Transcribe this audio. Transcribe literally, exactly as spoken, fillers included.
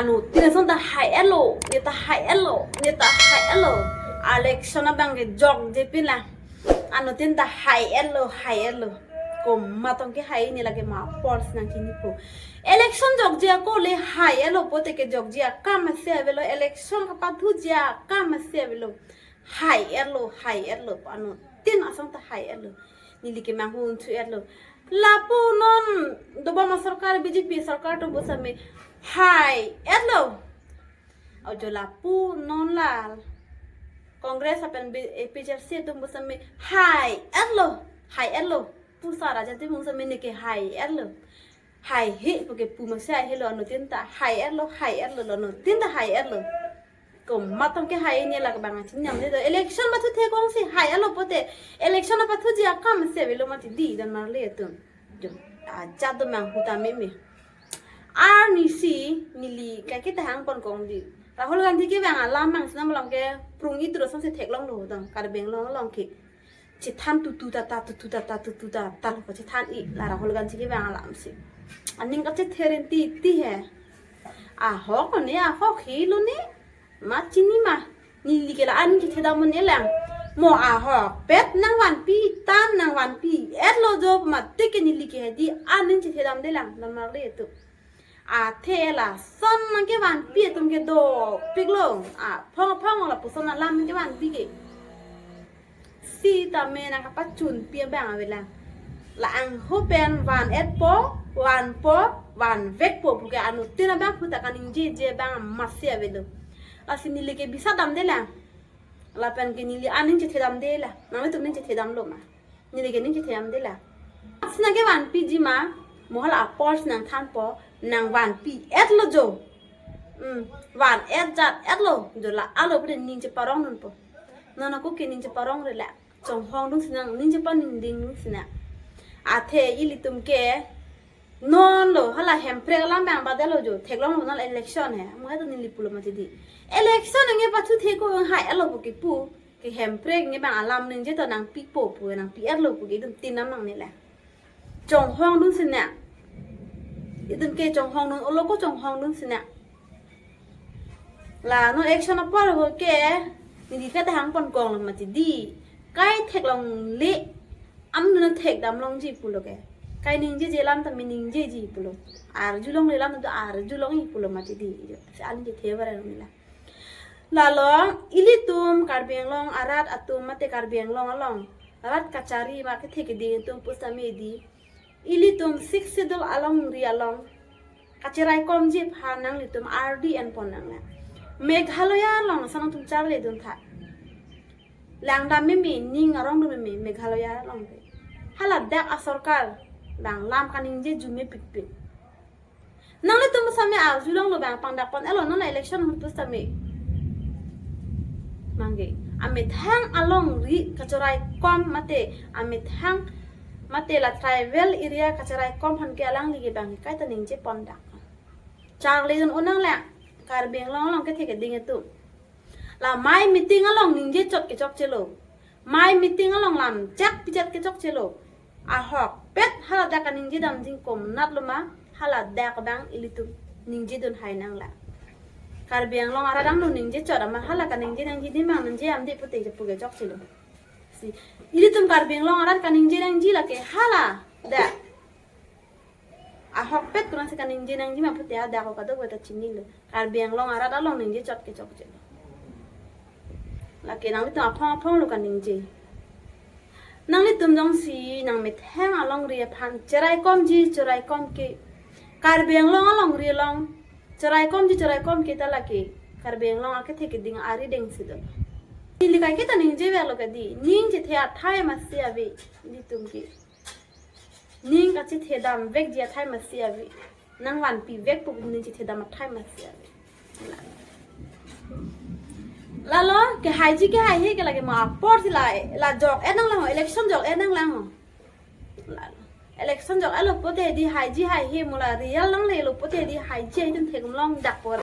Anuttin asong ta hai-etlo, ne ta hai-etlo, ne ta hai-etlo. Election abang ke jokje pinlang. Anuttin ta hai-etlo, hai-etlo. Komat tong kehai, ne lake ma apor si nangchinipo. Election jokje ako le hai-etlo pote ke jokje akam ase avelo, election kapathuji akam ase avelo. Hai-etlo, hai-etlo, anuttin asong ta hai-etlo. Neli ke manghun chu-etlo. Lapu non dobom asorkar B J P sorkar atum pusitame hai-etlo. Ojo lapu non la Congress lapen B-, A P H L C atum pusitame hai-etlo, hai-etlo. Pu sar aja ti pusitame ne ke hai-etlo. Haihe puke pu masi haihelo, anuttin ta hai-etlo, hai-etlo lo, anuttin ta hai-etlo. Komat tong kehai, ne lake bang chini namde to. Election pathu thekong si hai-etlo pote, election apathuji akam ase avelo mati di, don marli atum. Jo, ajat do manghu ta meme. Arnisi neli kaike ta hangpon kong di. Rahul Gandhi ke bang alam mang sinam alam ke prung-i turo asong si theklonglo dong, Karbi Anglong along ke. Chethan tutu tata, tutu tata, tutu tata, lo chethan-i, la Rahul Gandhi ke bang alam si. Aning kachethe rinti ti he. Ahok lo ne, ahok helo ne. Ma chini ma. Neli ke la aning chethedam un-elang. Mo ahokpet nangvanpi, tan nangvanpi-etlo jo mati ke neli ke hedi aning chethedamdelang, don marli atum. Athe lason nangkevanpi atum ke dopiklo. Aphong aphong lapuson alam nangkevanpi ke. Sitame nangkapachunpi abang avelang. La angho pen van-etpo, vanpo, vanvekpo puke anuttin abang puta kaningjeje abang masi avelo. Lasi neli ke bisa damdelang. Lapen ke neli aning chethedamdelang. Nanglitum ning chethedamlo ma? Neli ke ning chethedamdelang. Si nangkevanpiji ma, mo hala apor si nangthanpo, nangvanpi-etlo jo. Hmm, van-et jat-etlo jo, la alo pede ning cheparongdunpo. Non ako ke ning cheparongre la. Chonghong dung sinang, ning chepaningding dung sinang. Athe ilitum ke non lo, hala Hemprek alam bang badalo jo, theklonglo non election he. Mo hai to neli pulo mati di. Election ange pathu thekong hai-etlo puke pu. Ke Hemprek nge bang alam ningje to nangpipo pu, nangpi-etlo puke itum tin nam nangne la. Chonghong dun sinang. Itum ke chonghong dun, olo ko chonghong dun sinang. La non election apor ho ke, neli ke ta hangpon konglo mati di. Kai theklongle, amonit thekdam longji pulo ke. Kai ningjeje alam ta me ningjeji pulo. Arjulongle alam ta arjulongji pulo mati di. Si aning chethe bare nila. Lalo, ilitum Karbi Anglong arat atum mate Karbi Anglong along arat kachari ma kethe keding atum pusitame di. Ilitum Sixth Schedule alongri along kacheraikomji aphan nanglitum ardi enpon nanglang. Meghalaya along ason atum charledun tha. Langdam meme, ning arongdun meme Meghalaya along ke. Hala dak asorkar bang lam kaningje arjumepikpik. Nanglitum pusitame arjulonglo bang pangdakpon-etlo non election ahut pusitame. Mangge. Amethang alongri kachoraikom mate, amethang mate la tribal area kachoraikom aphan ke alangli ke bang kaita ningjepondak. Charledun un-elang la Karbi Anglong along kethe keding atum. La mai meeting along ningje chot kechokchelo. Mai meeting along lam chak pichat kechokchelo. Ahokpet hala dak kaningje damjing komatlo ma, hala dak bang ilitum ningjedun hai nanglang. Karbi Anglong arat angno ningje chot ama hala kaningje nangji di mang ningje amdi pute japu kechokchelo. Si, ilitum Karbi Anglong arat kaningje nangji lake hala dak. Ahokpet kurang si kaningje nangji ma pute ada ko kadokave ta chinilo. Karbi Anglong arat along ningje chot kechokchelo. Lake nanglitum aphong aphong lo kaningje. Nanglitum jongsi nangmethang alongri aphan cheraikomji cheraikomke. Karbi Anglong alongri along cheraikomji cheraikomke ta lake Karbi Anglong akethe keding arideng si do. Neli kaike ta ningjeverlo ke di. Ning chethe athai masi ave ilitum ke. Ning kachethedam vekji athai masi ave. Nangvanpi vekpo ning chethedam athai masi ave. Lalo kehaiji kehaihe ke lake ma apor si la, la jok-et nanglang ho, election jok-et nanglang ho. Lalo election jok-etlo pote di haiji haihe mo la real nanglelo pote di haiji haitum theklongdakpo